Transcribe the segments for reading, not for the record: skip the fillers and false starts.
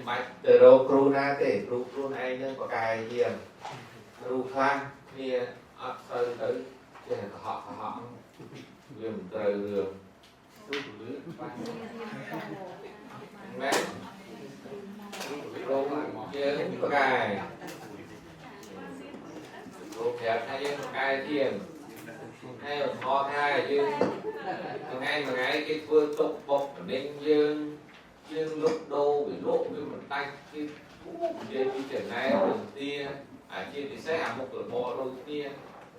មិនបាច់ទៅរកគ្រូណាទេគ្រូខ្លួនឯងនឹងបកែជាងគ្រូខ្លះគ្នាអត់សូវទៅចេះកុហកកុហកវាមិនត្រូវរឿងមែនគ្រូយើងបកែគ្រូប្រាប់ថាយើងបកែជាងហើយឧទាហរណ៍ថាយើងថ្ងៃមួយថ្ងៃគេធ្វើទុកបុកម្នេញយើងយើងលុបដូរវាលក់វាមិនដាច់គេនិយាយពីចំណែកពទាអាជាពិសេសអាមុខរបរដូចគ្នា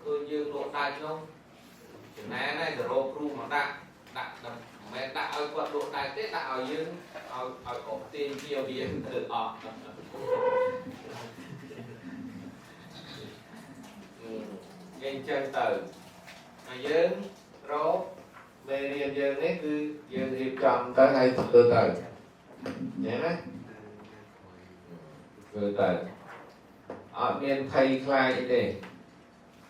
ឃើញយើងលក់ដាច់នោះចំណែកហ្នឹងទៅរកគ្រូមកដាក់ដាក់មិនមែនដាក់ឲ្យគាត់លក់ដាច់ទេដាក់ឲ្យយើងឲ្យឲ្យអុកទាញជាវាទៅអស់គេអញ្ចឹងទៅហើយយើងរកមេរៀនយើងនេះគឺយើងរៀបចំទៅហើយធ្វើទៅញ៉ែណាធ្វើទៅអត់មានភ័យខ្លាចអីទេ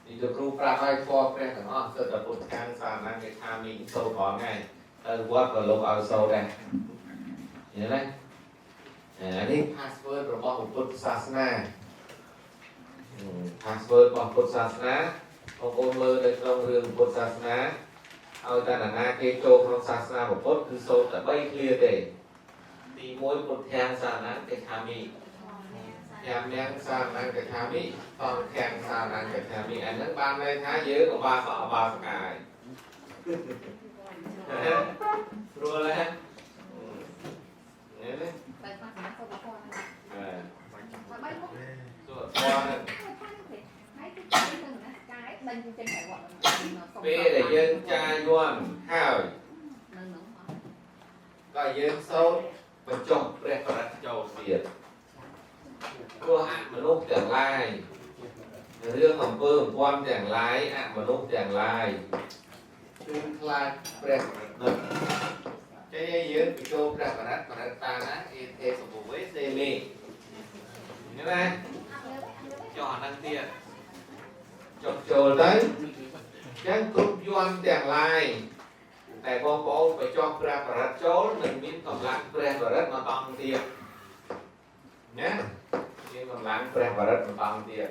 នេះលោកគ្រូប្រាប់ឲ្យធម៌ព្រះទាំងអស់សិតតែពុទ្ធខាងសាណាគេថាមីសូត្ររាល់ថ្ងៃទៅវត្តក៏លោកឲ្យសូត្រដែរញ៉ែណាអានេះ password របស់ពុទ្ធសាសនា password របស់ពុទ្ធសាសនាបងប្អូនមើលនៅក្នុងរឿងពុទ្ធសាសនាឲ្យតែនរណាគេចូលក្នុងសាសនាពុទ្ធគឺសូត្រតែ3ឃ្លាទេទី1ពុទ្ធាំសារណង្កិច្ឆាមិធម្មំសារណង្កិច្ឆាមិសង្ឃំសារណង្កិច្ឆាមិអាហ្នឹងបានន័យថាយើងឧបាសកឧបាសិកាយស្រួលហ៎នេះណា បែបមកសូត្រធម៌ អឺ បីមុខ សូត្រធម៌ហ្នឹង ហើយគឺទៅណាកាយដេញចេញតែវត្ត ពេលដែលយើងចាយយន់ហើយ នៅនោះ ក៏យើងសូត្របញ្ចុះព្រះបរិត្តចូលទៀតព្រោះអមនុស្សទាំងឡាយរឿងអំពើអំព័ន្ធទាំងឡាយអមនុស្សទាំងឡាយគឺខ្លាចព្រះបរិត្តនោះចេះយើងបញ្ចូលព្រះបរិត្តបរិត្តតាណាអេទេសពុវេសេមីនេះណាចុះអាហ្នឹងទៀតចុះចូលទៅចឹងគ្រប់យន់ទាំងឡាយតែបងប្អូនបញ្ចុះព្រះបរិត្តចូលនឹងមានកម្លាំងព្រះបរិត្តមកតង់ទៀតណាមានកម្លាំងព្រះបរិត្តមកតង់ទៀត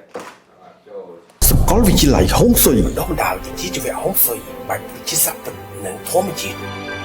អត់ចូល សាកលវិទ្យាល័យហុងស៊ុយ បណ្ដុះបណ្ដាលវិជ្ជាជីវៈហុងស៊ុយបែបវិទ្យាសាស្ត្រពិតនិងធម្មជាតិ។